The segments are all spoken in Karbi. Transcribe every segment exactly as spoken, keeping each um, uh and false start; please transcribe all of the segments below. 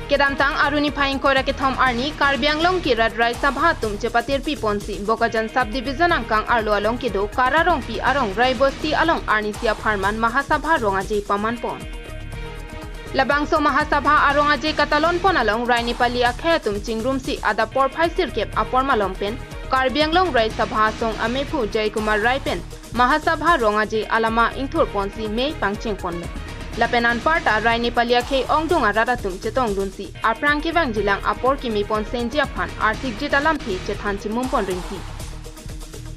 Kedamtang Arni phai ingkoi ra kethom arni Karbi Anglong Kirat Rai Sabha atum chepatirpi ponsi Bokajan Sub Division angkang arlo along kedo Kara Rongpi arong Rai Bosti along arnisi apharman Mahasabha rong-aje paman pon. Labangso Mahasabha arong-aje katalon pon along Rai Nepali akhei atum chingrumsi adap porphai sirkep apor malom pen Karbi Anglong Rai Sabha asong amephu Jai Kumar Rai pen Mahasabha rong-aje alama ingthur ponsi mei pangcheng ponlo. Lapen anparta Rai Nepali akhei ongdung arat atum chetongdunsi aphrang kevangjilang apor kimi pon senji aphan arsikjit alamthe chethan chimum pon rinti.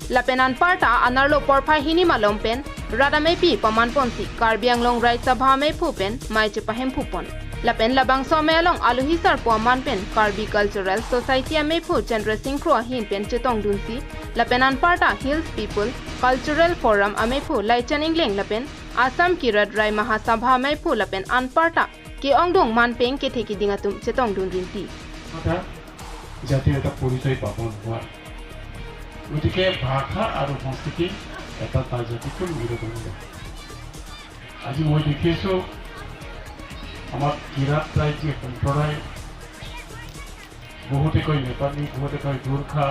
Lapen anparta anerlo porphai hini malom pen rat ameipi paman ponsi Karbi Anglong Rai Sabha amephu pen mei chepahemphu pon. Lapen labangso amei along alohi sarpo aman pen Karbi Cultural Society amephu Chandra Singh Kro ahin pen chetongdunsi lapen anparta Hills People Cultural Forum amephu Laichan Engleng lapen Assam Kirat Rai Mahasabha amephu lapen anparta ke-ongdung manpeng kethe keding atum chetongdun rinti. এটা জাতিৰ এটা পৰিচয় পাব নোৱাৰে। গতিকে ভাষা আৰু সংস্কৃতি এটা তাৰ জাতিটোৰ মেৰুদণ্ড। আজি মই দেখিছোঁ আমাৰ কিৰাত ৰাইজে সম্প্ৰদায় বহুতে কয় নেপালী, বহুতে কয় Gorkha.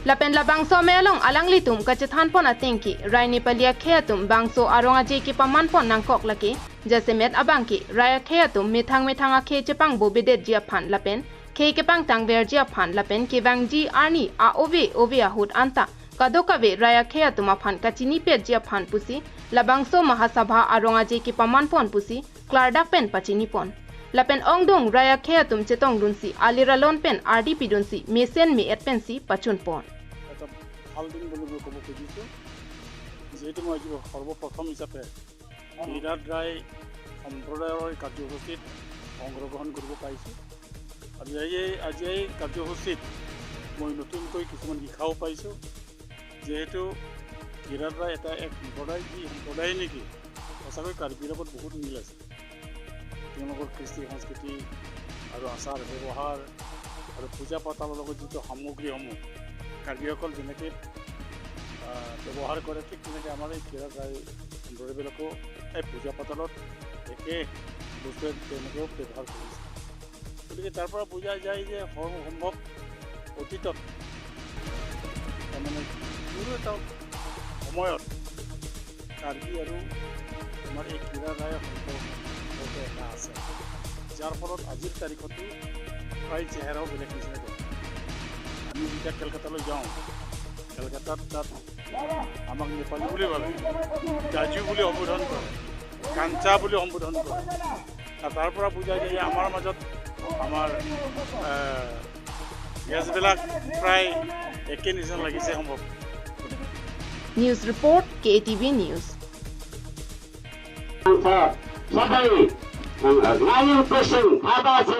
Lapen labangso amei along alanglitum kachethan pon atengke Rai Nepali akhei atum bangso arong-aje kepaman pon nangkok lake jasemet abangke Rai akhei atum methang methang akhei chepangbo bedetji aphan lapen khei kepangtang verji aphan lapen kevangji arni a-ove ove ahut anta kadokave Rai akhei atum aphan kachinipetji aphan pusi labangso Mahasabha arong-aje kepaman pon pusi klardak pen pachini pon. Lapen ongdung Rai akhei atum chetongdunsi alir alon pen ardi pidunsi mesen me-et pensi pachun pon. এটা ভাল দিন বুলি মই ক'ব খুজিছোঁ। যিহেতু মই আজি সৰ্বপ্ৰথম হিচাপে কিৰাত ৰাই সম্প্ৰদায়ৰ এই কাৰ্যসূচীত অংশগ্ৰহণ কৰিব পাৰিছোঁ। আজি এই আজি এই কাৰ্যসূচীত মই নতুনকৈ কিছুমান শিক্ষাও পাইছোঁ। যিহেতু কিৰাত ৰাই এটা এক সম্প্ৰদায়, যি সম্প্ৰদায় নেকি সঁচাকৈ কাৰ্বিৰ লগত বহুত মিল আছে। তেওঁলোকৰ কৃষ্টি সংস্কৃতি আৰু আচাৰ ব্যৱহাৰ আৰু পূজা পাতলৰ লগত যিটো সামগ্ৰীসমূহ কাৰ্বিসকল যেনেকৈ আহ, ব্যৱহাৰ কৰে, ঠিক তেনেকৈ আমাৰ এই কিৰাত ৰাই সম্প্ৰদায়বিলাকেও এই পূজা পাতলত একে বস্তুৱে তেওঁলোকেও ব্যৱহাৰ কৰিছে। গতিকে তাৰ পৰা বুজা যায় যে সৰ্বসম্ভৱ অতীতত তাৰমানে কোনো এটা সময়ত কাৰ্বি আৰু আমাৰ এই কিৰাত ৰাইৰ সম্পৰ্ক এটা আছে, যাৰ ফলত আজিৰ তাৰিখতো প্ৰায় চেহেৰাও বেলেগ নিচিনা দেখে। আমি যেতিয়া কেলকাতালৈ যাওঁ, কেলকাতাত তাত আমাক নেপালী বুলি ভাবে, জাজু বুলি সম্বোধন কৰে, কাঞ্চা বুলি সম্বোধন কৰে। আৰু তাৰ পৰা বুজা যায় যে আমাৰ মাজত আমাৰ এ, গেছবিলাক প্ৰায় একে নিচিনা লাগিছে সম্ভৱ। News report, K A T V News. Sir, sabai, ngayon pesing haba si